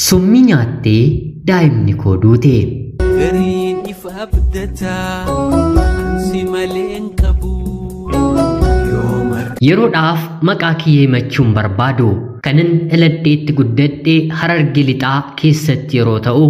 Summii nyaattee daa'imni koo duute. Gariin ifa abdataa ansi malee hin qabu. Yeroodhaaf maqaa kiyya himachuun barbaadu kanin dhaladheetti guddadhe Hararge Lixaa keessatti yeroo ta'u,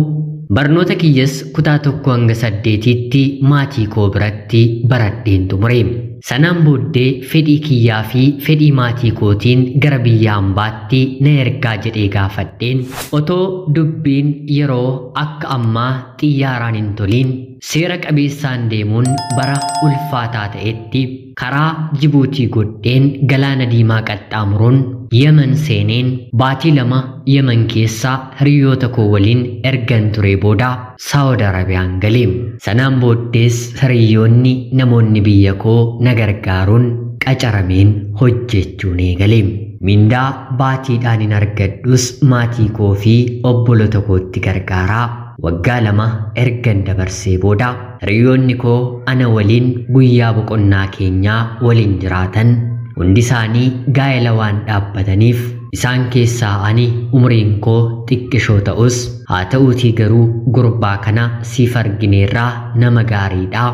barnoota kiyyas kutaa 1 hanga 8tti maatii koo biratti baradheen xumure. Sanaan booddee fedhii kiyyaa fi fedhii maatii kootiin gara biyya hambaatti na ergaa jedhee gaafadheen otoo dubbiin yeroo akka ammaa xiyyaaraan hin toliin seera qabeessaan deemuun bara ulfaataa ta'etti karaa Jibuutii godheen galaana diimaa qaxxaamuruun Yemen seeneen baatii 2 Yemen keessa hiriyoota koo waliin ergan ture booda Saawud Arabiyaan gale. Sanaan booddees hiriyoonni namoonni biyya koo na gargaaruun qacarameen hojjechuun eegale. Mindaa baatiidhaan hin argadhus maatii koo fi obboloota kootti gargaaraa waggaa 2 ergan dabarsee booda hiriyoonni koo ana waliin guyyaa boqonnaa keenyaa waliin jiraatan hundi isaanii gaa'ela waan dhaabbataniif isaan keessaa ani umriin koo xiqqishoo ta'us haa ta'uutii garuu gurbaa kana siif argineerraa nama gaariidha,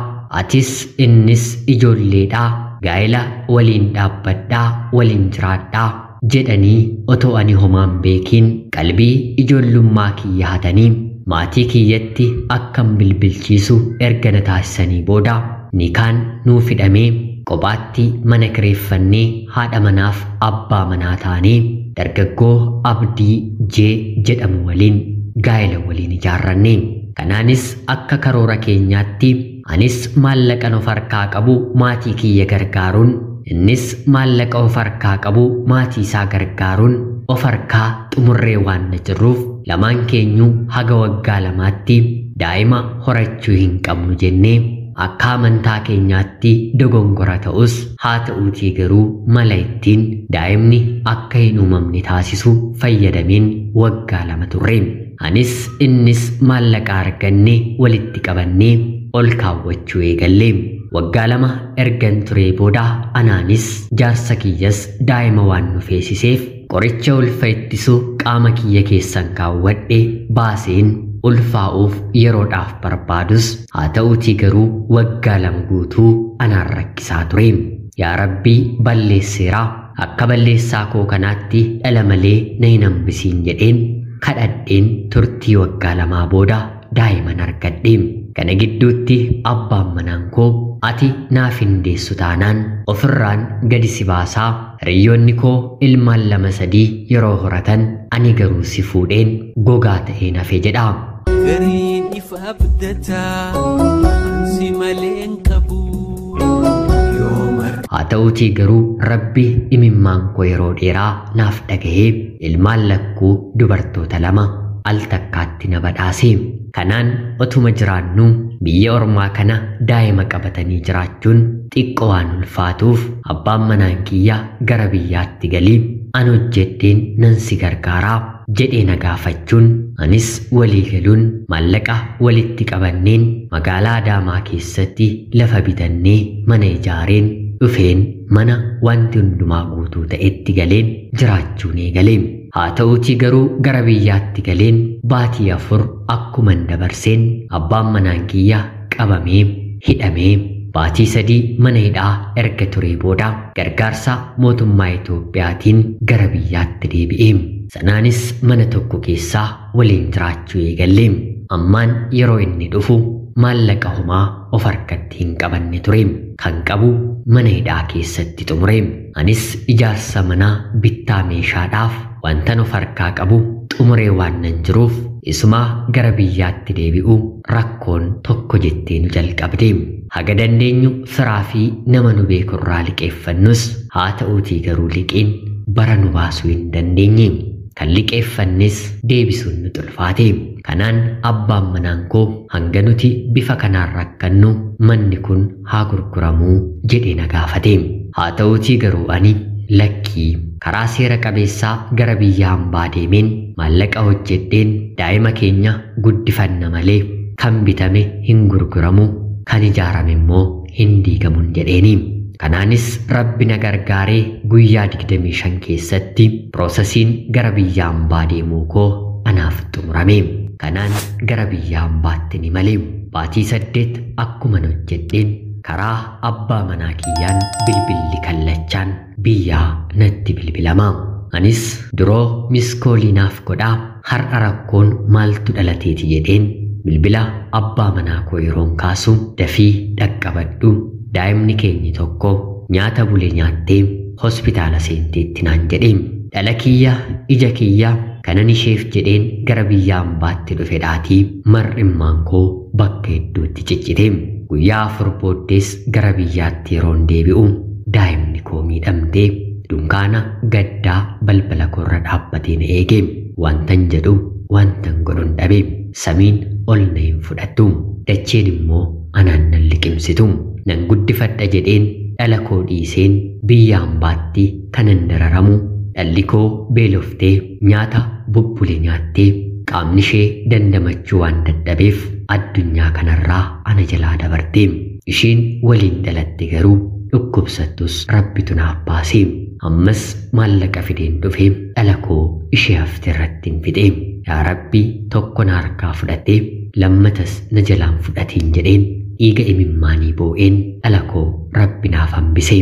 atis innis ijoolleedha, gaa'ela waliin dhaabbadhaa, waliin jiraadhaa jedhanii otoo ani homaan beekiin qalbii ijoollummaa kiyya hatanii maatii kiyyatti akkam bilbilchiisu erga na taasisanii booda nikaan nuu fidhamee kophaatti mana kireeffannee haadha manaaf abbaa manaa taanee dargaggoo Abdii Jee jedhamu waliin gaa'ela waliin ijaarranne. Kanaanis akka karoora keenyaatti anis maallaqa of harkaa qabu maatii kiyya gargaaruun innis maallaqa of harkaa qabu maatii isaa gargaaruun of harkaa xumurree waan na jirruuf lamaan keenyu haga waggaa 2tti daa'ima horachuu hin qabnu jennee akka amantaa keenyaatti dogongora ta'us haa ta'uutii garuu mala ittiin daa'imni akka hin uumamne taasisu fayyadameen waggaa 2 turre. Anis innis maallaqa arganne walitti qabannee ol kaawwachuu eegalle. Waggaa 2 ergan turee booda anaanis jaarsa kiyyas daa'ima waan nu feesiseef qoricha ulfa ittisu qaama kiyya keessan kaawwadhe baaseen ulfaa'uuf yeroodhaaf barbaadus haa ta'uutii garuu waggaa 2 guutuu anaan rakkisaa ture. Yaa Rabbii balleesseera, akka balleessaa koo kanaatti dhala malee na hin hambisiin jedheen kadhadheen turtii waggaa 2 booda daa'iman argadhe. Kana gidduutti abbaan manaan koo ati naaf hin deessu taanaan ofirraan gadi si baasaa, hiriyoonni koo ilmaan 2 3 yeroo horatan ani garuu si fuudheen gogaa ta'een hafe jedha. Gariin ifa abdataa ansi malee hin qabu. Haa ta'uutii garuu Rabbi imimmaan koo yeroo dheeraa naaf dhagahee ilmaan lakkuu dubartoota 2 al takkaatti na badhaase. Kanaan otuma jiraannu biyya ormaa kana daa'ima qabatanii jiraachuun xiqqoo waan ulfaatuuf abbaan manaan kiyya gara biyyaatti galii an hojjedheen nan si gargaaraa jedhee na gaafachuun anis walii galuun maallaqa walitti qabanneen magaalaa Adaamaa keessatti lafa bitannee mana ijaareen dhufeen mana wanti hundumaa guutuu ta'etti galeen jiraachuun eegale. Haa ta'uutii garuu gara biyyaatti galeen baatii 4 akkuman dabarseen abbaan manaan kiyya qabamee hidhamee baatii 3 mana hidhaa erga turee booda gargaarsa mootummaa Itoophiyaatiin gara biyyaatti deebi'e. Sanaanis mana tokko keessaa waliin jiraachuu eegalle. Ammaan yeroo inni dhufu maallaqa homaa of harkatti hin qabanne ture. Kan qabu mana hidhaa keessatti xumure. Anis ijaarsa manaa bittaa meeshaadhaaf wantan of harkaa qabu xumuree waan nan jiruuf isuma gara biyyaatti deebi'u rakkoon tokko jettee nu jalqabde. Haga dandeenyu firaa fi nama nu beekurraa liqeeffannus haa ta'uutii garuu liqiin bara nu baasuu hin dandeenye. Kan liqeeffannes deebisuun nu xulfaate. Kanaan abbaan manaan koo hanga nuti bifa kanaan rakkannu manni kun haa gurguramuu jedhee na gaafate. Haa ta'uutii garuu ani lakkii karaa seera qabeessaa gara biyya hambaa deemeen maallaqa hojjedheen daa'ima keenya guddifanna malee kan bitame hin gurguramu kan ijaarame immoo hin diigamun jedheeni. Kanaanis Rabbi na gargaaree guyyaa 25 keessatti piroosesiin gara biyya hambaa deemuu koo anaaf murame. Kanaan gara biyya hambaatti ni male. Baatii 8 akkuman hojjedheen karaa abbaa manaa kiyyaan bilbilli kallachaan biyyaa natti bilbilama. Anis duroo miskoolii naaf godhaa har'a rakkoon maaltu dhalateeti jedheen bilbila abbaa manaa koo yeroon kaasu dafii dhaqqabadhu daa'imni keenyi tokko nyaata bule nyaattee hospitaala seenteetti naan jedhe. Dhala kiyya ija kiyya kanan isheef jedheen gara biyya hambaatti dhufedhaatii mar'immaan koo bakka hedduutti ciccite. Guyyaa 4 booddees gara biyyaatti yeroon deebi'u daa'imni koo miidhamtee dunkaana gaddaa balbala koorra dhaabbatee na eege. Wantan jedhu wantan godhun dhabe. Samiin ol na hin fudhattu, dacheen immoo anaan nan liqimsitu. Nan guddifadha jedheen dhala koo dhiiseen biyya hambaatti kanan dararamu. Dhalli koo beeloftee nyaata bubbule nyaattee qaamni ishee dandamachuu waan dadhabeef addunyaa kanarraa ana jalaa dabarte. Isheen waliin dhalatte garuu dhukkubsattus rabbitu naaf baase. Ammas maallaqa fideen dhufe dhala koo ishee hafte irratti hin fixe. Yaa Rabbi tokko na harkaa fudhattee lammatas na jalaan fudhatiin jedheen dhiiga imimmaanii boo'een dhala koo Rabbi naaf hambise.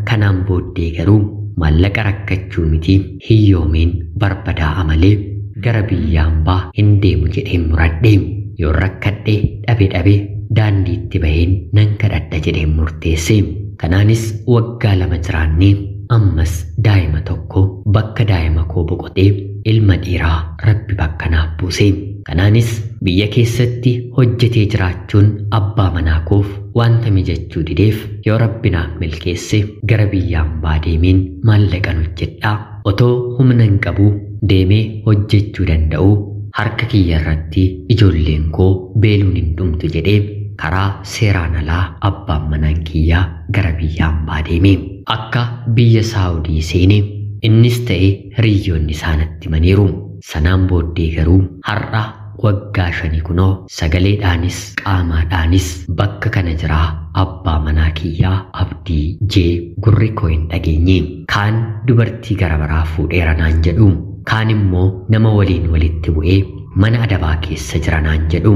Kanaan booddee garuu maallaqa rakkachuu miti hiyyoomeen barbadaa'a malee gara biyya hambaa hin deemu jedheen muradhe. Yoon rakkadhe dhabe daandiitti baheen nan kadhadha jedheen murteesse. Kanaanis waggaa 2 jiraannee ammas daa'ima tokko bakka daa'ima koo boqotee ilma dhiiraa Rabbi bakka naaf buuse. Kanaanis biyya keessatti hojjetee jiraachuun abbaa manaa koof wanta mijachuu dideef yoo Rabbi naaf milkeesse gara biyya hambaa deemeen maallaqan hojjedhaa. Otoo humna hin qabu deemee hojjechuu danda'u harka kiyya irratti ijoolleen koo beeluun hin dhumtu jedhee karaa seeraan alaa abbaan manaan kiyyaa gara biyya hambaa deeme. Akka biyya Saawudii seene innis ta'e hiriyyoonni isaa natti himaniiru. Sanaan booddee garuu har'a waggaa 5 kunoo sagaleedhaanis qaamaadhaanis bakka kana jiraa abbaa manaa kiyyaa Abdii Jee gurri koo hin dhageenye. Kaan dubartii gara biraa fuudheera naan jedhu, kaan immoo nama waliin walitti bu'ee mana adabaa keessa jira naan jedhu.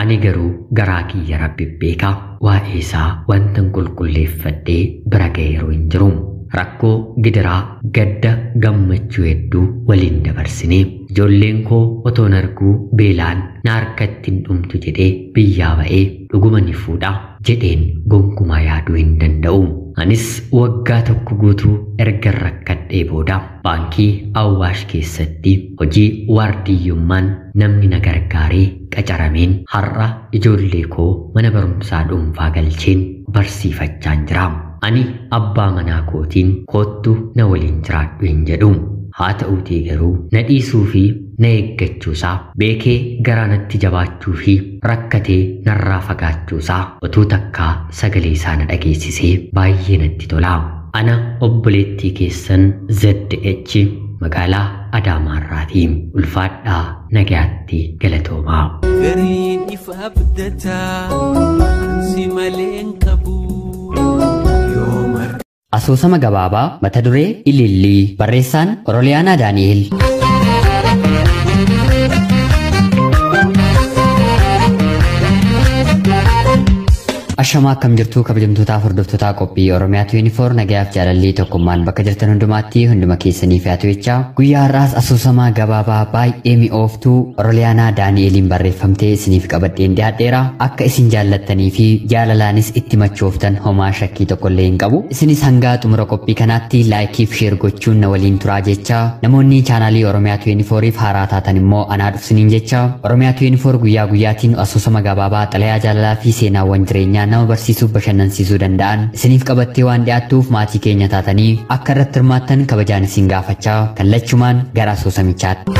Ani garuu garaa kiyya Rabbi beekaa waa'ee isaa wantan qulqulleeffadhee bira ga'eeru hin jiru. Rakkoo gidiraa gadda gammachuu hedduu waliin dabarsinee ijoolleen koo otoon arguu beelaan na harkatti hin dhumtu jedhee biyyaa ba'ee dhuguma ni fuudha jedheen gonkumaa yaaduu hin danda'u. Anis waggaa 1 guutuu erga rakkadhee booda baankii Awwaash keessatti hojii waardiyyummaan namni na gargaaree qacarameen har'a ijoollee koo mana barumsaa dhuunfaa galcheen barsiifachaan jira. Ani abbaa manaa kootiin koottu na waliin jiraadhu hin jedhu. Haa ta'uutii garuu na dhiisuu fi na eeggachuusaa beekee garaa natti jabaachuu fi rakkatee narraa fagaachuusaa utuu takkaa sagalee isaa na dhageessisee baay'ee natti tola. Ana obboleettii keessan ZH magaalaa Adaamaarraati. Ulfaadhaa nagayaatti galatoomaa. Gariin ifa abdataa si malee hin qabu. Asoosama gabaabaa mata duree Ilillii barreessaan Oroliyaanaa Daani'el. Ashamaa akkam jirtuu kabajamtootaa hordoftoota qophii Oromiyaa 24 nagayaaf jaalallii tokkummaan bakka jirtan hundumaatti hunduma keessaniif haa ta'u jechaa guyyaa har'aas asoosamaa gabaabaa baay'ee mi'ooftuu Oroliyaanaa Daani'eliin barreeffamtee isiniif qabadheen dhiyaadheera. Akka isin jaallattanii fi jaalalaanis itti machooftan homaa shakkii tokkollee hin qabu. Isinis hangaa xumura qophii kanaatti laayikiif sheer gochuun na waliin turaa jechaa namoonni chaanaalii Oromiyaa 24f haaraa taatan immoo anaa dhufsiniin jecha Oromiyaa 24 guyyaa guyyaatiin asoosama gabaabaa xalayaa jaalalaa fi seenaawwan jireenyaa nama barsiisuuf bashannansiisuu danda'an isiniif qabattee waan dhiyaattuuf maatii keenya taatanii akka irratti hirmaattan kabajaan isin gaafachaa kallachumaan gara asoosamichaatti.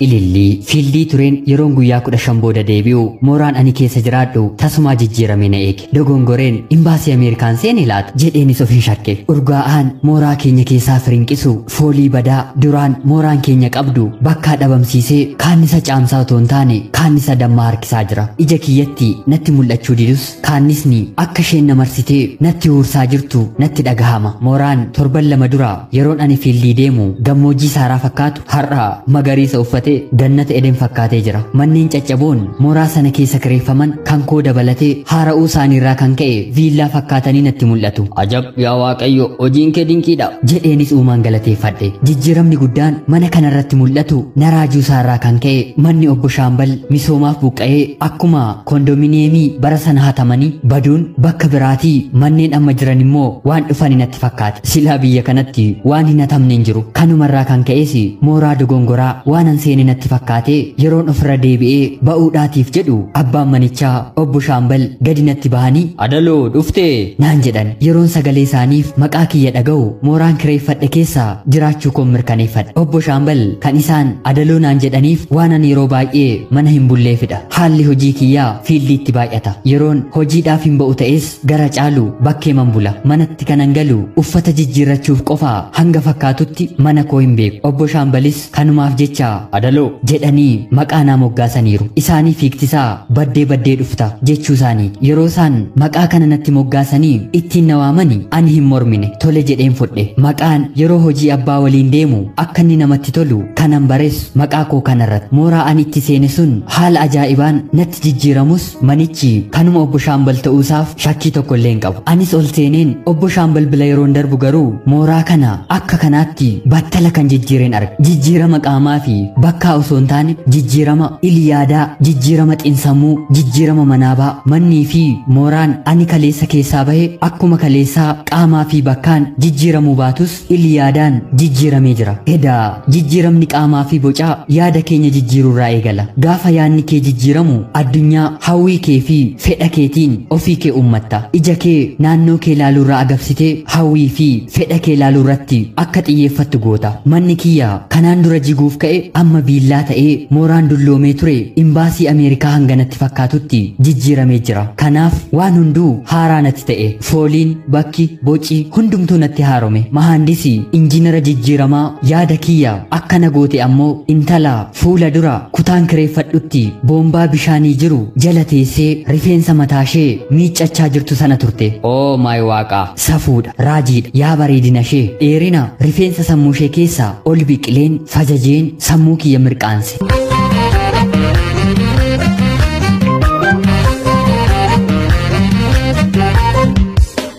Ilillii fiildii tureen yeroon guyyaa 15 booda deebi'u mooraan ani keessa jiraadhu tasumaa jijjiirame na eege. Dogongoreen imbaasii Ameerikaan seene laata jedheenis of hin shakke. Urgaa'aan mooraa keenya keessaa firinqisu foolii badaa duraan mooraan keenya qabdu bakkaa dhabamsiisee kaannisa caamsaa otoo hin taane kaannisa dammaa harkisaa jira. Ija kiyyatti natti mul'achuu didus kaannisni akka isheen na marsitee natti huursaa jirtu natti dhagahama. Mooraan torban 2 dura yeroon ani fiildii deemu gammoojjii saaraa fakkaatu har'a magariisa uffate gannata Eden fakkaatee jira. Manneen caccaboon mooraa sana keessa kireeffaman kan koo dabalatee haara'uu isaaniirraa kan ka'e viillaa fakkaatanii natti mul'atu. Ajab yaa Waaqayyo, hojiin kee dinqiidha jedheenis uumaan galateeffadhe. Jijjiiramni guddaan mana kanarratti mul'atu na raajuu isaarraa kan ka'e manni obbo Shaambal misoomaaf buqqa'ee akkuma kondominiyeemii bara sana hatamanii baduun bakka biraatii manneen amma jiran immoo waan dhufani natti fakkaate. Silaa biyya kanatti waan hin hatamne hin jiru. Kanumarraa kan ka'es mooraa dogongoraa waan an seene natti fakkaate yeroon ofirra deebi'ee ba'uudhaatiif jedhu abbaan manichaa obbo Shaambal gadi natti bahanii adaloo dhufte naan jedhan. Yeroon sagalee isaaniif maqaa kiyya dhaga'u mooraan kireeffadhe keessa jiraachuu koon mirkaneeffadhe. Obbo Shaambal kan isaan adaloo naan jedhaniif waan ani yeroo baay'ee mana hin bulleefidha. Haalli hojii kiyyaa fiildiitti baay'ata. Yeroon hojiidhaaf hin ba'u ta'es gara caalu bakkee man bula. Manatti kanan galu uffata jijjiirrachuuf qofa hanga fakkaatutti mana koo hin beeku. Obbo Shaambalis kanumaaf jecha adaloo jedhanii maqaa naa moggaasaniiru. Isaanii fiigtisaa baddee baddee dhufta jechuu isaanii. Yeroo isaan maqaa kana natti moggaasanii ittiin na waamani ani hin mormine, tole jedheen fudhe. Maqaan yeroo hojii abbaa waliin deemu akka inni namatti tolu kanan bares maqaa koo kanarratti. Mooraa ani itti seene sun haala ajaa'ibaan natti jijjiiramus manichi kanuma obbo Shaambal ta'uusaaf shakkii tokko illee hin qabu. Anis ol seeneen obbo Shaambal bila yeroon darbu garuu mooraa kana akka kanaatti battala kan jijjiireen arga. Jijjiirama qaamaa fi bakkaa osoo hin taane jijjiirama iliyaadaa, jijjiirama xiinsammuu, jijjiirama manaabaa. Mannii fi mooraan ani kaleessa keessaa bahe akkuma kaleessaa qaamaa fi bakkaan jijjiiramuu baatus iliyaadaan jijjiiramee jira. Edaa jijjiiramni qaamaa fi bocaa yaada keenya jijjiiruurraa eegala. Gaafa yaadni kee jijjiiramu addunyaa hawwii kee fi fedha keetiin ofii kee uummatta. Ija kee naannoo kee ilaaluurraa agabsitee hawwii fi fedha kee ilaaluurratti akka xiyyeeffattu goota. Manni kiyya kanaan dura jiguuf ka'e amma viillaa ta'ee mooraan dulloomee ture imbaasii Ameerikaa hanganatti fakkaatutti jijjiiramee jira. Kanaaf waan hunduu haaraa natti ta'e. Fooliin, bakki, boci hundumtuu natti haarome. Mahandisi injiinara jijjiiramaa yaada kiyya akkana goote ammoo intala fuula dura kutaan kireeffadhutti boombaa bishaanii jiru jala teessee rifeensa mataashee miiccachaa jirtu sana turte. Oo maay waaqa, safuudha, raajiidha, yaa bareedina ishee. Dheerina rifeensa sammuu ishee keessaa ol biqileen fajajeen sammuu kiyya mirqaanse.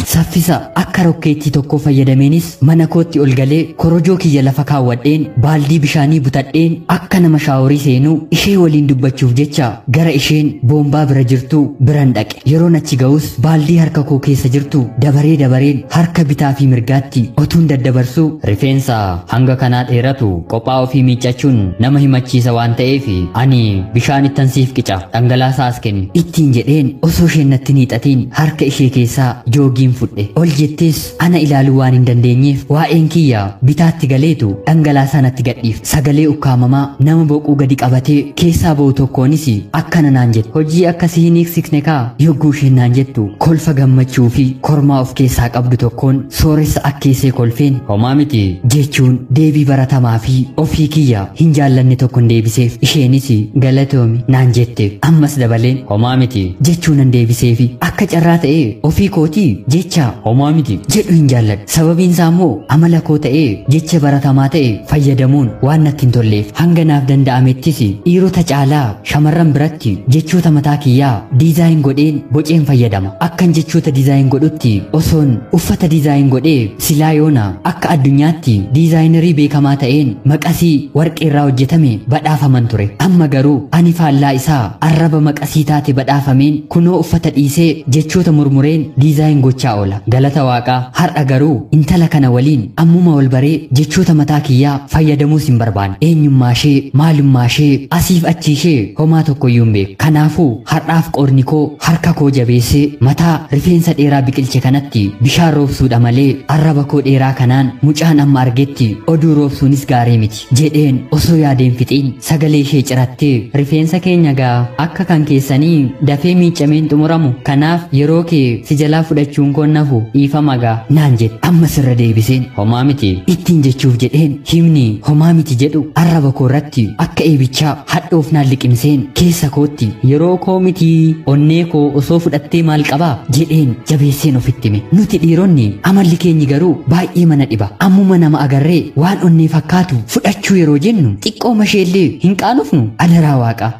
Saffisa akka rokkeettii tokko fayyadameenis mana kootti ol galee korojoo kiyya lafa kaawwadheen baaldii bishaanii butadheen akka nama shaaworii seenuu ishee waliin dubbachuuf jecha gara isheen boombaa bira jirtu biran dhaqe. Yeroon achi ga'us baaldii harka koo keessa jirtu dabaree dabareen harka bitaa fi mirgaatti otuun daddabarsuu rifeensa hanga kanaa dheeratu qophaa ofii miiccachuun nama himachiisa waan ta'eef ani bishaan ittan siif qica dhangalaasaas kenni ittiin jedheen osoo isheen natti hiixatiin harka ishee keessaa joogiin fudhe. Ol jettees ana ilaaluu waan hin dandeenyeef waa'een kiyya bitaatti galeetu dhangalaasaa natti gadhiif. Sagalee ukkaamamaa nama boquu gadi qabatee keessaa ba'u tokkoonis akkana naan jette. Hojii akkasii hin hiiksisne kaa yogguu isheen naan jettu kolfa gammachuu fi kormaa of keessaa qabdu tokkoon sooressa akkeessee kolfeen homaa miti jechuun deebii baratamaa fi ofii kiyya hin jaallanne tokkoon deebiseef. Isheenis galatoomi naan jette. Ammas dabaleen homaa miti jechuun nan deebiseefi. Akka carraa ta'ee ofii kootii jecha homaa miti jedhu hin jaalladhu. Sababiin isaa immoo amala koo ta'ee jecha baratamaa ta'e fayyadamuun waan natti hin tolleef. Hanga naaf danda'amettis dhiirota caalaa shamarran biratti jechoota mataa kiyyaa diizaayin godheen boceen fayyadama. Akkan jechoota diizaayin godhutti osoon uffata diizaayin godhee silaa yoona akka addunyaatti diizaayinerii beekamaa ta'een maqasii warqeerraa hojjetame badhaafaman ture. Amma garuu ani faallaa isaa arraba maqasii taate badhaafameen kunoo uffata dhiisee jechoota murmureen diizaayin gochaa oola. oola. Galata waaqaa har'a garuu intala kana waliin ammuma wal baree jechoota mataa kiyyaa fayyadamuus hin barbaanne. Eenyummaa ishee, maalummaa ishee, asiif achi ishee homaa tokkoyyuu hin beeku. Kanaafuu har'aaf qorni koo harka koo jabeessee mataa rifeensa dheeraa biqilche kanatti bishaan roobsuudha malee arraba koo dheeraa kanaan mucaan amma argetti oduu roobsuunis gaarii miti jedheen osoo yaadeen fixiin sagalee ishee cirattee rifeensa keenya gaa akka kan keessanii dafee miicameen xumuramu kanaaf yeroo kee si jalaa fudhachuun koon nafu dhiifama gaa naan jedhe. Amma sirra deebiseen homaa miti ittiin jechuuf jedheen himni homaa miti jedhu arraba koo irratti akka eebichaa hadhoofnaan liqimseen keessa kootti yeroo koo miti onnee koo osoo fudhattee maal qabaa jedheen jabeesseen ofitti hime. Nuti dhiironni amalli keenyi garuu baay'ee mana dhiba. Ammuma nama agarree waan onnee fakkaatu fudhachuu yeroo jennu xiqqoo masheellee hin qaanofnu adaraa waaqa.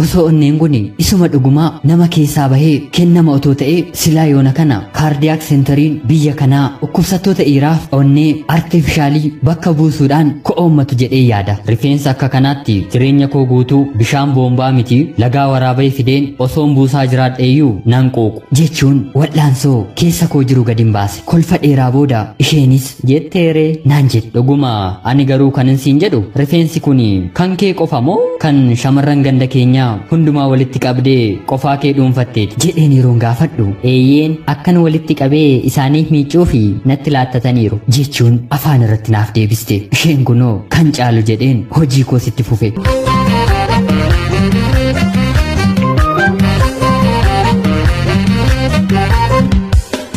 Osoo onneen kun isuma dhugumaa nama keessaa bahee kennama otoo ta'ee silaa yoona kana kaardiyaak seentariin biyya kanaa dhukkubsattoota dhiiraaf onnee artifishaalii bakka buusuudhaan ko'oommatu jedhee yaada. Rifeensa akka kanaatti jireenya koo guutuu bishaan boombaa miti lagaa waraabee fideen osoon buusaa jiraadheeyyuu nan quuqu jechuun wal'aansoo keessa koo jiru gadi hin baase. Kolfa dheeraa booda isheenis jetteeree naan jette. Dhuguma ani garuu kanin siin jedhu rifeensi kun kan kee qofa moo kan shamarran ganda keenyaa hundumaa walitti qabdee qofaa kee dhuunfatteeti jedheen yeroon gaafadhu eeyyeen akkan walitti qabee isaaniif miicuu fi natti laattataniiru jechuun afaan irratti naaf deebiste. Isheen kunoo kan caalu jedheen hojii koo sitti fufe.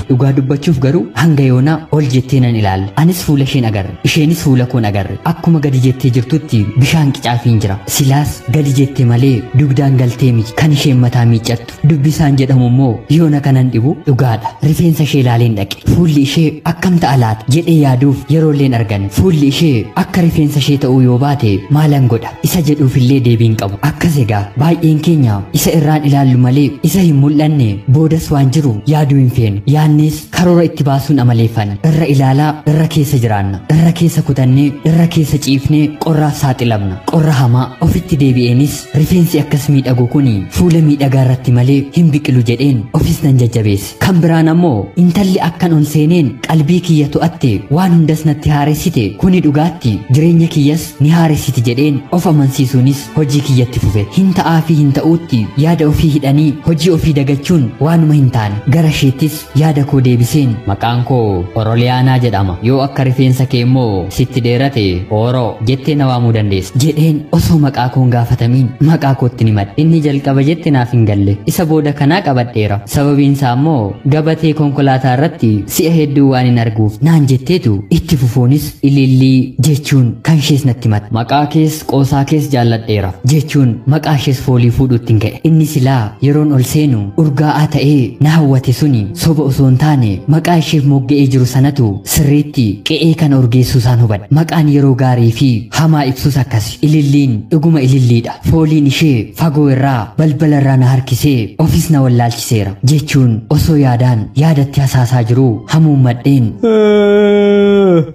Dhugaa dubbachuuf garuu hanga yoonaa ol jettee nan ilaalle. Anis fuula isheen agarre, isheenis fuula koon agarre. Akkuma gadi jettee jirtutti bishaan qicaafiin jira. Silaas gadi jette malee dugdaan galtee miti kan isheen mataa miiccattu. Dubbisaan jedhamu immoo yoona kanan dhibu dhugaadha. Rifeensa ishee ilaaleen dhaqe. Fuulli ishee akkam ta'a laata jedhee yaaduuf yeroolleen argan. Fuulli ishee akka rifeensa ishee ta'uu yoo baate maalan godha isa jedhuufillee deebiin qabu. Akkas egaa baay'een keenya isa irraan ilaallu malee isa hin mul'anne boodas waan jiru yaaduu hin feenu. Yaannes karoora itti baasuun amaleeffanna. Irra ilaalaa irra keessa jiraanna. Irra keessa kutannee irra keessa ciifnee qorraaf saaxilamna. Qorra hamaa ofitti deebi'eenis rifeensi akkas miidhagu kuni fuula miidhagaa irratti malee hin biqilu jedheen ofis nan jajjabeesse. Kan biraan ammoo intalli akkan ol seeneen qalbii kiyya to'atte waan hundas natti haaressite kuni dhugaatti jireenya kiyyas ni haaressiti jedheen of amansiisuunis hojii kiyyatti fufe. Hin ta'aa fi hin ta'uutti yaada ofii hidhanii hojii ofii dagachuun waanuma hin taane. Gara isheettis yaada koo deebiseen maqaan koo Oroliyaanaa jedhama. Yoo akka rifeensa kee immoo sitti dheerate Ooroo jettee na waamuu dandeessa jedheen osoo maqaa koon gaafatamiin maqaa kootti ni madde. Inni jalqaba jette naaf hin galle. Isa booda kanaa qabadheera. Sababiin isaa immoo gabatee konkolaataa irratti si'a hedduu waan hin arguuf naan jetteetu itti fufuunis ilillii jechuun kan ishees natti madde. Maqaa kees qoosaa kees jaalladheera jechuun maqaa ishees foolii fuudhuutti hin ka'e. Inni silaa yeroon ol seenu urgaa'aa ta'ee na hawwate suni soba osoo hin taane maqaa isheef mogga'ee jiru sanatu sirriitti qe'ee kana urgeessuu isaan hubadhe. Maqaan yeroo gaarii fi hamaa ibsus akkasi. Ililliin dhuguma ililliidha. Fooliin ishee fagoo irraa balbala irraa na harkisee ofis na wallaalchiseera jechuun osoo yaadaan yaadatti hasaasaa jiruu hamuummadheen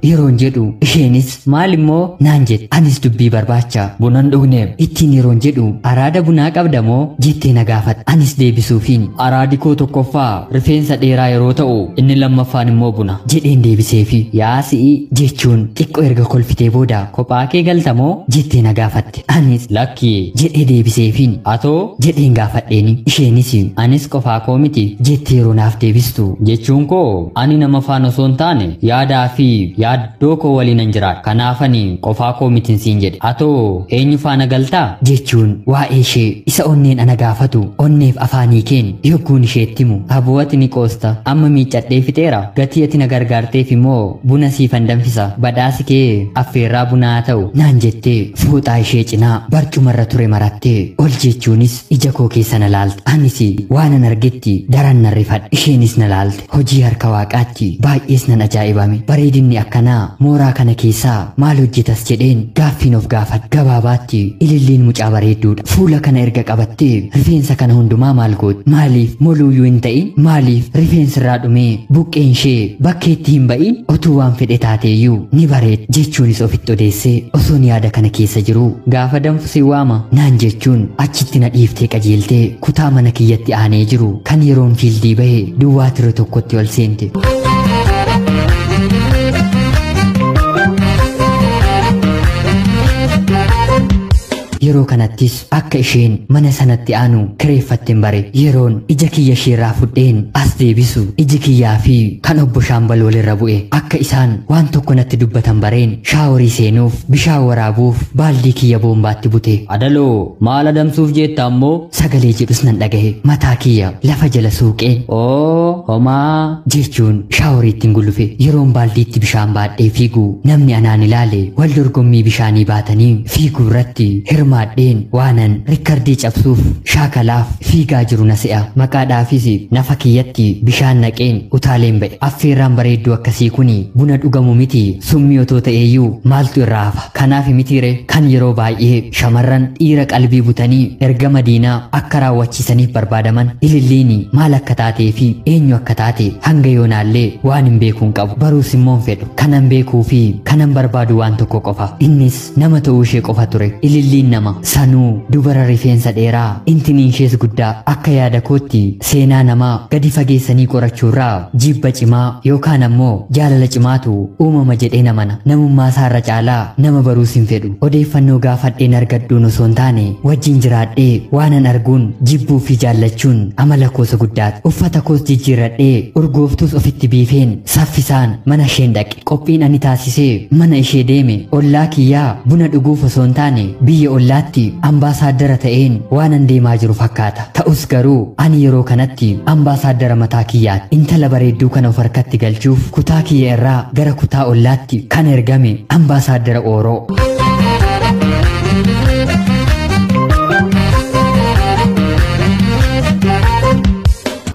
yeroon jedhu isheenis maal immoo naan jette. Anis dubbii barbaacha bunan dhugne ittiin yeroon jedhu araada bunaa qabda moo jettee na gaafatte. Anis deebisuufiin araadi koo tokkoffaa rifeensa dheeraa yeroo ta'u inni lammaffaan immoo buna jedheen deebiseefi yaa si'i jechuun xiqqoo erga kolfitee booda kophaa kee galta moo jettee na gaafatte. Anis lakki jedhee deebiseefiin atoo jedheen gaafadheeni. Isheenis anis qofaa koo miti jettee yeroo naaf deebistu jechuun koo ani nama faana osoo hin taane yaadaa fi yaaddoo koo waliin nan jiraadha. Kanaafani qofaa koo mitin siin jedhe. Atoo eenyu faana galtaa jechuun waa'ee ishee isa onneen ana gaafatu onneef afaanii keen yogguun isheetti himu. Aboo ati ni qoosta amma miiccadhee fixeera gatii ati na gargaarteef immoo buna siifan danfisa badhaasi kee affeerraa bunaa ta'u naan jettee fooxaa ishee cinaa barcumarra ture marattee ol jechuunis ija koo keessa na laalte. Anis waanan argetti daran nan rifadhe. Isheenis na laalte. Hojii harka waaqaatti baay'ees nan ajaa'ibame. Bareedinni akkanaa mooraa kana keessaa maal hojjetas jedheen gaaffiin of gaafadhe. Gabaabaatti Ililliin mucaa bareedduudha. Fuula kana erga qabattee rifeensa kana hundumaa maal gooti? Maaliif moluuyyuu hin ta'in? Maaliif rifeensi irraa dhumee buqqeen ishee bakkeetti hin ba'in? Otuu waan fedhe taateeyyuu ni bareed jechuunis ofitti odeessee osoon yaada kana keessa jiru gaafa danfu si waama naan jechuun achitti na dhiiftee qajeeltee kutaa mana kiyyatti aanee jiru kan yeroon fiildii bahe duwwaa ture tokkotti ol seente. Yeroo kanattis akka isheen mana sanatti aanu kireeffatteen bare. Yeroon ija kiyya isheerraa fudheen as deebisu iji kiyyaa fi kan obbo Shaambal walirra bu'e. Akka isaan waan tokko natti dubbatan bareen shaaworii seenuuf bishaan waraabuuf baaldii kiyya boombaatti bute. Adaloo maal adamsuuf jetta ammoo? Sagalee jedhus nan dhagahe. Mataa kiyya lafa jala suuqeen Oo homaa jechuun shaaworiittiin gulufe. Yeroon baaldiitti bishaan baadhee fiigu namni anaan ilaale wal dorgommii bishaanii baatanii fiiguu irratti hirmaadheen waanan rikkardii cabsuuf shaakalaaf fiigaa jiru na se'a. Maqaadhaafis nafa kiyyatti bishaan naqeen utaaleen ba'e. Affeerraan bareedduu akkasii kuni buna dhugamu miti, summii otoo ta'eeyyuu maaltu irraa hafa? Kanaaf mitiire kan yeroo baay'ee shamarran dhiira qalbii butanii ergama diinaa akka raawwachiisaniif barbaadaman. Ililliin maal akka taatee fi eenyu akka taate hanga yoonaallee waan hin beekuu hin qabu. Baruus immoo hin fedhu. Kanan beekuu fi kanan barbaadu waan tokko qofa. Innis nama ta'uu ishee qofa ture. Ililliin nama sanuu dubara rifeensa dheeraa intiniin ishees guddaa. Akka yaada kootti seenaa namaa gadi fageessanii qorachuurraa jibba cimaa yookaan ammoo jaalala cimaatu uumama jedhee namana. Namummaa isaarra caalaa nama baruus hin fedhu. Odeeffannoo gaafadheen argadhuun osoo hin taane wajjin jiraadhee waanan arguun jibbuu fi jaallachuun amala koosa guddaati. Uffata koos jijjiirradhee urgooftuus ofitti biifeen saffisaan mana isheen dhaqe. Qophiin ani taasisee mana ishee deeme ollaa kiyyaa buna dhuguuf osoo hin taane biyya ollaatti ambaasaaddara ta'een waanan deemaa jiru fakkaata. Ta'us garuu ani yeroo kanatti ambaasaaddara mataa kiyyaati. Intala bareedduu kana of harkatti galchuuf kutaa kiyya irraa gara kutaa ollaatti kan ergame ambaasaaddara Ooroo.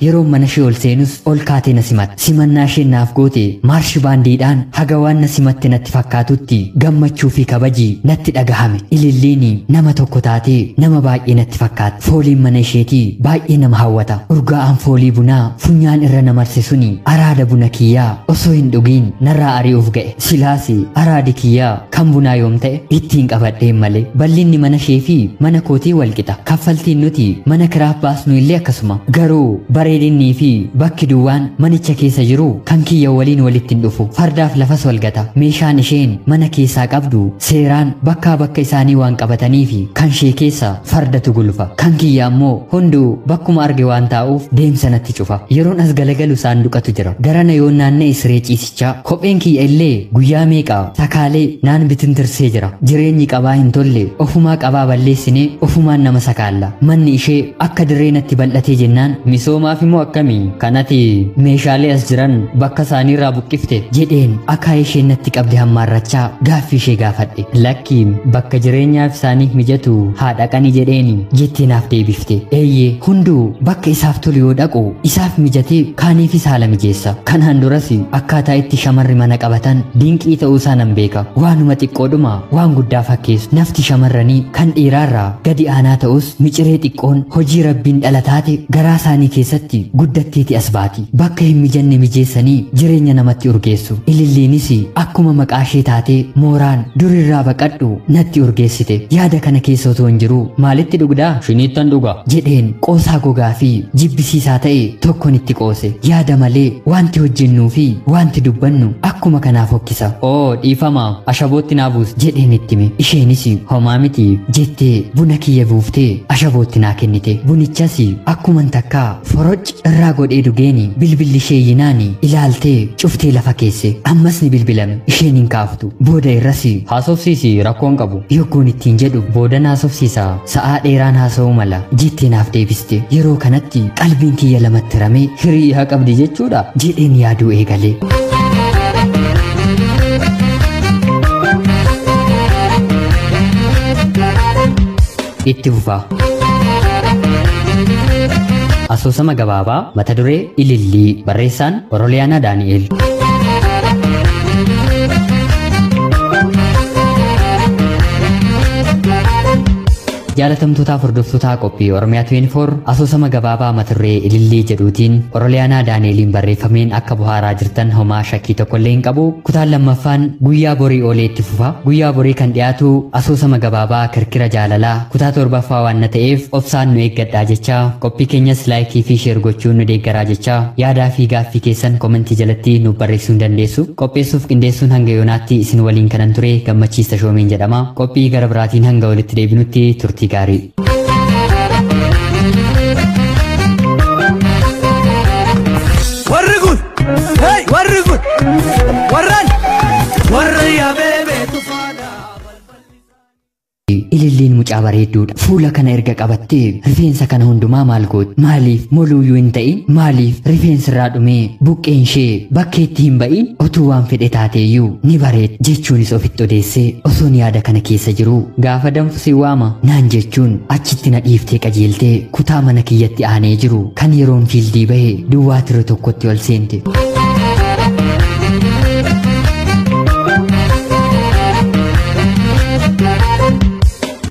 Yeroo mana ishee ol seenus ol kaatee na simatte. Simannaa isheen naaf goote maarshi baandiidhaan haga waan na simatte natti fakkaatutti gammachuu fi kabaji natti dhagahame. Ililliin nama tokko taatee nama baay'ee natti fakkaata. Fooliin mana isheetii baay'ee nama hawwata. Urgaa'aan foolii bunaa funyaan irra na marse suni araada buna kiyyaa osoo hin dhugiin narraa ari'uuf ga'e. Silaas araadi kiyyaa kan bunaa yoom ta'e ittiin qabadheen malee. Bal'inni mana ishee fi mana kootii wal qixa. Kaffaltiin nuti mana kiraaf baasnu illee akkasuma. Garuu bareedinnii fi bakki duwwaan manicha keessa jiru kan kiyya waliin walitti hin dhufu. Fardaaf lafas wal gata. Meeshaan isheen mana keessaa qabdu seeraan bakkaa bakka isaanii waan qabatanii fi kan ishee keessa fardatu gulfa. Kan kiyya ammoo hunduu bakkuma arge waan taa'uuf deemsa natti cufa. Yeroon as galagalu saanduqatu jira. Garana yoon naanna'e siree ciisichaa. Kopheen kiyya illee guyyaa meeqa sakaalee naan bitintirsee jira. Jireenyi qabaa hin tolle ofumaa qabaa balleessinee ofumaan nama sakaalla. Manni ishee akka dirree natti bal'atee jennaan misoomaaf immoo akkamii kanati meeshaalee as jiran bakka isaaniirraa buqqifte jedheen akka isheen natti qabde hammaarrachaa gaaffii ishee gaafadhe. Lakki bakka jireenyaaf isaaniif mijatu haa dhaqani jedheeni jettee naaf deebifte. Eeyyee hunduu bakka isaaf tolu yoo dhaqu isaaf mijatee kaaniifis haala mijeessa. Kanaan duras akkaataa itti shamarri mana qabatan dinqii ta'uu isaa nan beeka. Waanuma xiqqoodhuma waan guddaa fakkeessu. Nafti shamarranii kan dhiiraarraa gadi aanaa ta'us miciree xiqqoon hojii rabbiin dhala taate garaa isaanii keessatti guddatteeti as baati. Bakka hin mijanne mijeessanii jireenya namatti urgeessu. Ililliinis akkuma maqaa ishee taatee mooraan durirraa baqadhu natti urgeessite. Yaada kana keessa otoo hin jiru maalitti dhugdaa? Shiniittan dhuga jedheen qoosaa gogaa fi jibbisiisaa ta'e tokkoon itti qoose. Yaada malee wanti hojjennuu fi wanti dubbannu akkuma kanaaf hokkisa. Oo dhiifama ashabootti naa buus jedheen itti hime. Isheenis homaa miti jettee buna kiyya buuftee ashabootti naa kennite. Bunichas akkuman takkaa foroc irraa godhee dhugeeni bilbilli ishee yinaani ilaaltee cuftee lafa keesse. Ammas ni bilbilame. Isheen hin kaaftu. Booda irras haasofsiisi rakkoon qabu yogguun ittiin jedhu booda haasofsiisa sa'aa dheeraan haasa'uu mala jettee naaf deebiste. Yeroo kanatti qalbiin kiyya lamatti ramee hiriyaa qabdi jechuudha jedheen yaaduu eegale. Itti fufa. Asoosama gabaabaa mata duree Ilillii, barreessaan Oroliyaanaa Daani'el. Jaalatamtootaaf hordoftoota qophii Oromiyaa 24 asoosama gabaabaa mata duree Ilillii jedhuutiin Oroliyaanaa Daani'eliin barreeffameen akka bohaaraa jirtan homaa shakkii tokkollee hin qabu. Kutaan lammaffaan guyyaa borii oolee itti fufa. Guyyaa borii kan dhiyaatu asoosama gabaabaa Kirkira Jaalalaa kutaa torbaffaa waan na ta'eef obsaan nu eeggadhaa jecha qophii keenyas laayikii fi sheer gochuun nu deeggaraa jecha yaadaa fi gaaffii keessan komentii jalatti nu barreessuu ni dandeessu. Qopheessuuf qindeessuun hanga yoonaatti isin waliin kanan ture Gammachiis Tashoomeen jedhama. Qophii gara biraatiin hanga walitti deebinutti turtii gaarii. Warri kun, hey, warri kun, warran, warri yaabee tufaadha. Ililliin mucaa bareedduudha. Fuula kana erga qabattee rifeensa kana hundumaa maal gooti? Maaliif moluuyyuu hin ta'in? Maaliif rifeensi irraa dhumee buqqeen ishee bakkeetti hin ba'in? Otuu waan fedhe taateeyyuu ni bareed jechuunis ofitti odeessee osoon yaada kana keessa jiruu gaafa danfu si waama naan jechuun achitti na dhiiftee qajeeltee kutaa mana kiyyatti aanee jiru kan yeroon fiildii bahe duwwaa ture tokkotti ol seente.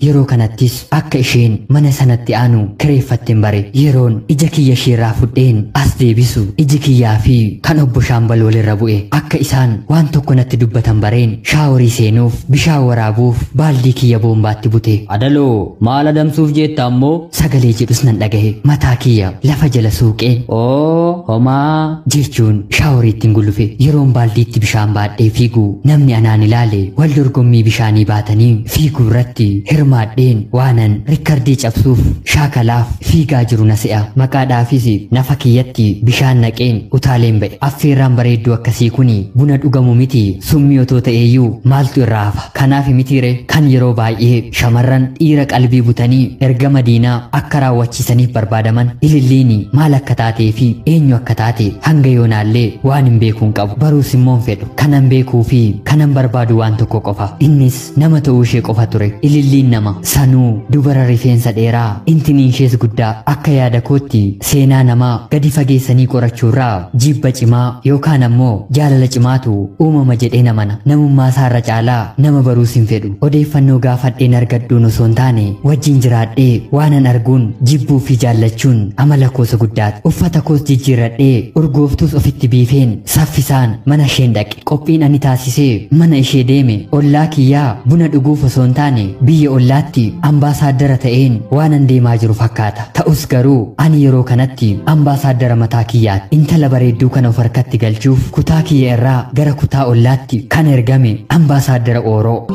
Yeroo kanattis akka isheen mana sanatti aanu kireeffatteen bare. Yeroon ija kiyya isheerraa fudheen as deebisu iji kiyyaa fi kan obbo Shaambal walirra bu'e. Akka isaan waan tokko natti dubbatan bareen shaaworii seenuuf bishaan waraabuuf baaldii kiyya boombaatti bute. Adaloo maal adamsuuf jetta ammoo? Sagalee jedhus nan dhagahe. Mataa kiyya lafa jala suuqeen Oo homaa jechuun shaaworiitti gulufe. Yeroon baaldiitti bishaan baadhee fiigu namni anaan ilaale wal dorgommii bishaanii baatanii fiiguu irratti hirmaadheen waanan rikkardii cabsuuf shaakalaaf fiigaa jiru na se'a. Maqaadhaafis nafa kiyyatti bishaan naqeen utaaleen ba'e. Affeerraan bareedduu akkasii kuni buna dhugamu miti summii otoo ta'eeyyuu maaltu irraa hafa? Kanaaf mitiire kan yeroo baay'ee shamarran dhiira qalbii butanii ergama diinaa akka raawwachiisaniif barbaadaman. Ililliin maal akka taatee fi eenyu akka taate hanga yoonaallee waan hin beekuun qabu. Baruus immoo hin fedhu. Kanan beekuu fi kanan barbaadu waan tokko qofa. Innis nama ta'uu ishee qofa ture. Ililliin nama sanuu dubara rifeensa dheeraa intiniin ishees guddaa. Akka yaada kootti seenaa namaa gadi fageessanii qorachuurraa jibba cimaa yookaan ammoo jaalala cimaatu uumama jedhee namana. Namummaa isaarra caalaa nama baruus hin fedhu. Odeeffannoo gaafadheen argadhuun osoo hin taane wajjin jiraadhee waanan arguun jibbuu fi jaallachuun amala koosa guddaati. Uffata koos jijjiirradhee urgooftuus ofitti biifeen saffisaan mana isheen dhaqe. Qophiin ani taasisee mana ishee deeme ollaa kiyyaa buna dhuguuf osoo hin taane biyya ollaatti ambaasaaddara ta'een waanan deemaa jiru fakkaata. Ta'us garuu ani yeroo kanatti ambaasaaddara mataa kiyyaati. Intala bareedduu kana of harkatti galchuuf kutaa kiyya irraa gara kutaa ollaatti kan ergame ambaasaaddara Ooroo.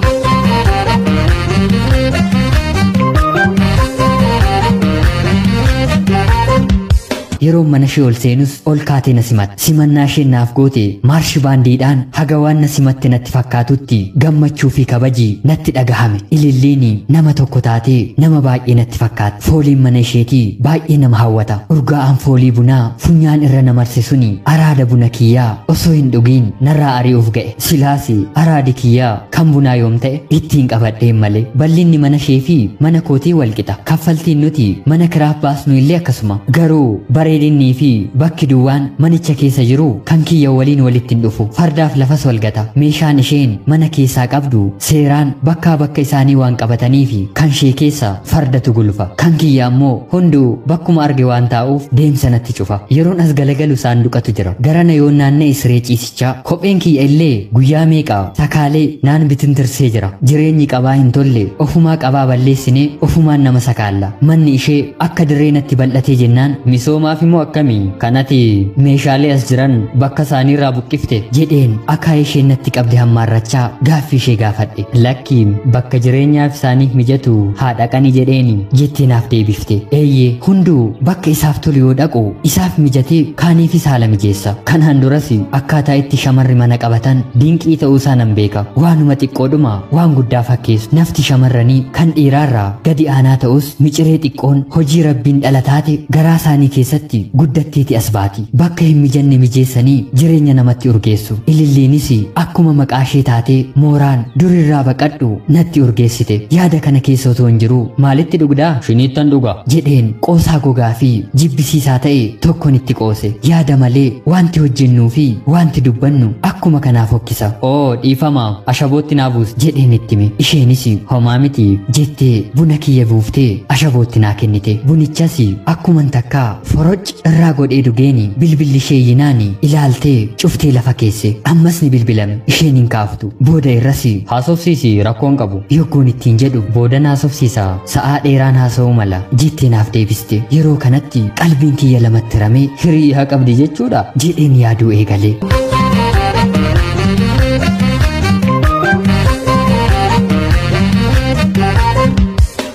Yeroo mana ishee ol seenus ol kaatee na simatte. Simannaa isheen naaf goote maarshi baandiidhaan haga waan na simatte natti fakkaatutti gammachuu fi kabaji natti dhagahame. Ililliin nama tokko taatee nama baay'ee natti fakkaatti. Fooliin mana isheetii baay'ee nama hawwata. Urgaa'aan foolii bunaa funyaan irra na marse suni araada buna kiyyaa osoo hin dhugiin narraa ari'uuf ga'e. Silaas araadi kiyyaa kan bunaa yoom ta'e ittiin qabadheen malee. Bal'inni mana ishee fi mana kootii wal qixa. Kaffaltiin nuti mana kiraaf baasnu illee akkasuma. Garuu bareedinnii fi bakki duwwaan manicha keessa jiru kan kiyya waliin walitti hin dhufu. Fardaaf lafas wal gata. Meeshaan isheen mana keessaa qabdu seeraan bakkaa bakka isaanii waan qabatanii fi kan ishee keessa fardatu gulfa. Kan kiyya ammoo hunduu bakkuma arge waan taa'uuf deemsa natti cufa. Yeroon as galagalu saanduqatu jira. Garana yoon naanna'e siree ciisichaa. Kopheen kiyya illee guyyaa meeqa sakaalee naan bitintirsee jira. Jireenyi qabaa hin tolle ofumaa qabaa balleessinee ofumaan nama sakaalla. Manni ishee akka dirree natti bal'atee jennaan misoomaaf immoo akkamii? Kanati meeshaalee as jiran bakka isaaniirraa buqqifte jedheen akka isheen natti qabde hammaarrachaa gaaffii ishee gaafadhe. Lakki bakka jireenyaaf isaaniif mijatu haa dhaqani jedheeni jettee naaf deebifte. Eeyyee hunduu bakka isaaf tolu yoo dhaqu isaaf mijatee kaaniifis haala mijeessa. Kanaan duras akkaataa itti shamarri mana qabatan dinqii ta'uu isaa nan beeka. Waanuma xiqqoodhuma waan guddaa fakkeessu. Nafti shamarranii kan dhiiraarraa gadi aanaa ta'us miciree xiqqoon hojii rabbiin dhala taate garaa isaanii keessatti kanatti guddatteeti as baati. Bakka hin mijanne mijeessanii jireenya namatti urgeessu. Ililliinis akkuma maqaa ishee taatee mooraan durirraa baqadhu natti urgeessite. Yaada kana keessa otoo hin jiruu maalitti dhugdaa? Shiniittan dhuga. Jedheen qoosaa gogaa fi jibbisiisaa ta'e tokkoon itti qoose. Yaada malee wanti hojjennuu fi wanti dubbannu akkuma kanaaf fokkisa. Oo dhiifama ashabootti naa buusi. Jedheen itti hime. Isheenis homaa miti jettee buna kiyya buuftee ashabootti naa kennite. Bunichas akkuman takkaa foroc irraa godhee dhugeeni bilbilli ishee yinaani ilaaltee cuftee lafa keesse. Ammas ni bilbilame. Isheen hin kaaftu. Booda irras Haasofsiisi rakkoon qabu. Yogguun ittiin jedhu Booda haasofsiisa. Sa'aa dheeraan haasa'uu mala jettee naaf deebiste. Yeroo kanatti qalbiin kiyya lamatti ramee Hiriyaa qabdi jechuudha. Jedheen yaaduu eegale.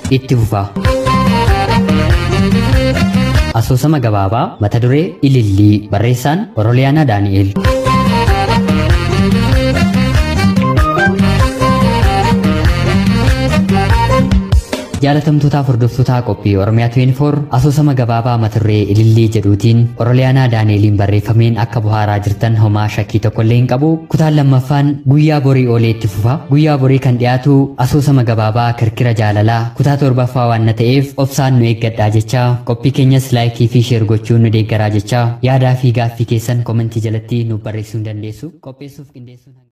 Itti fufa. Asoosama gabaabaa mata duree Ilillii barreessaan Oroliyaanaa Daani'el. Jaalatamtootaaf hordoftoota qophii Oromiyaa 24 asoosama gabaabaa mata duree Ilillii jedhuutiin Oroliyaanaa Daani'eliin barreeffameen akka bohaaraa jirtan homaa shakkii tokko illee hin qabu. Kutaan lammaffaan guyyaa borii oolee itti fufa. Guyyaa borii kan dhiyaatu asoosama gabaabaa kirkira jaalalaa kutaa torbaffaa waan na ta'eef obsaan nu eeggadhaa jechaa qophii keenyas laayikii fi sheer gochuun nu deeggaraa jechaa yaadaa fi gaaffii keessan komentii jalatti nuuf barreessuu ni dandeessu. Qopheessuuf qindeessuun